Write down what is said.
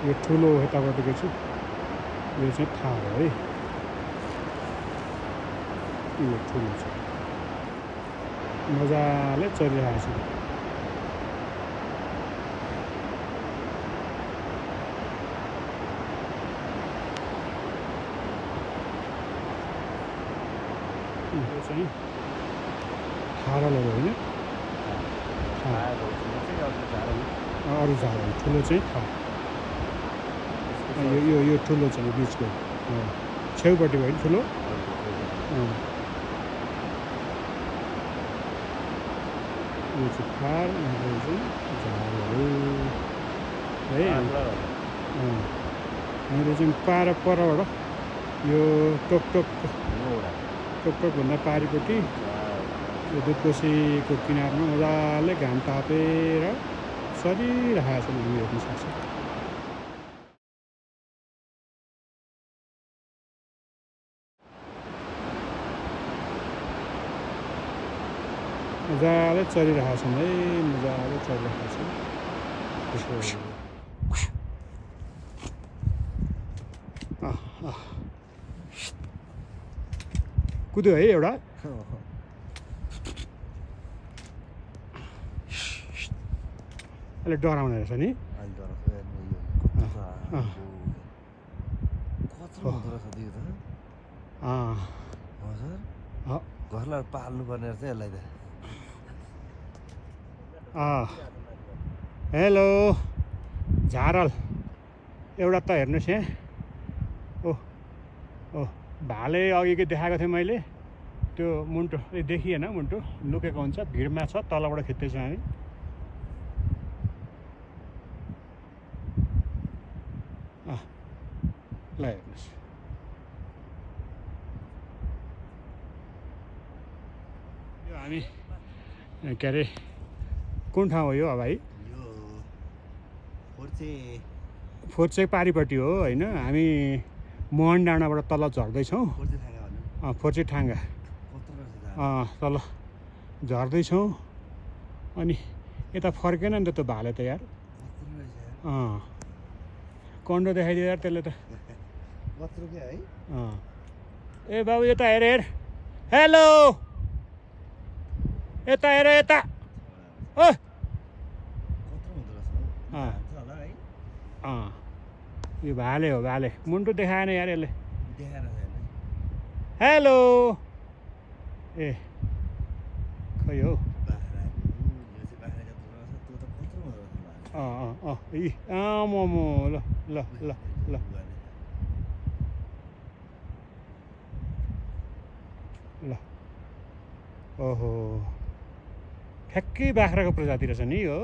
यो ठुलो यतापट्टिको चाहिँ यो चाहिँ थाहा हो है यो ठुलो छ मजाले चलिरहेको छ यो चाहिँ थारलहरू होइन अरू झारहरू ठुलो चाहिँ थाहा यो ठुलो छ यो बिचको छेउपट्टिको होइन ठुलो यो चाहिँ थार यो चाहिँ झारहरू है हामीले चाहिँ परबाट यो टोकटोकभन्दा पारिपट्टि यो दुधकोसीको किनारमा मजाले घाम तापेर चलिरहेको छ हामी हेर्न सक्छौँ मजाले चलिरहेको छौँ है मजाले चलिरहेको छ कुद्यो है एउटा अहिले डराउने रहेछ नि घरलाई पाल्नु पर्ने रहेछ यसलाई त हेलो झारल एउटा त हेर्नुहोस् यहाँ ओ भाले अघि देखाएको थिएँ मैले त्यो मुन्टो देखिएन मुन्टो लुकेको हुन्छ भिडमा छ तलबाट खिच्दैछौँ हामी ल हेर्नुहोस् यो हामी के अरे कुन ठाउँ हो यो भाइ फोर्चे पारिपट्टि हो होइन हामी मोहन डाँडाबाट तल झर्दैछौँ फोर्चे ठाङ्गा तल झर्दैछौँ अनि यता फर्केन नि त त्यो भाले त यार कन्डो देखाइदियो यार त्यसले त ए बाबु यता हेर हेर हेलो यता हेर यता यो भाले हो भाले मुन्टो देखाएन यार यसले हेलो ए खै हौ मोमो ल ल ल ल ल ओहो ठ्याक्कै बाख्राको प्रजाति रहेछ नि यो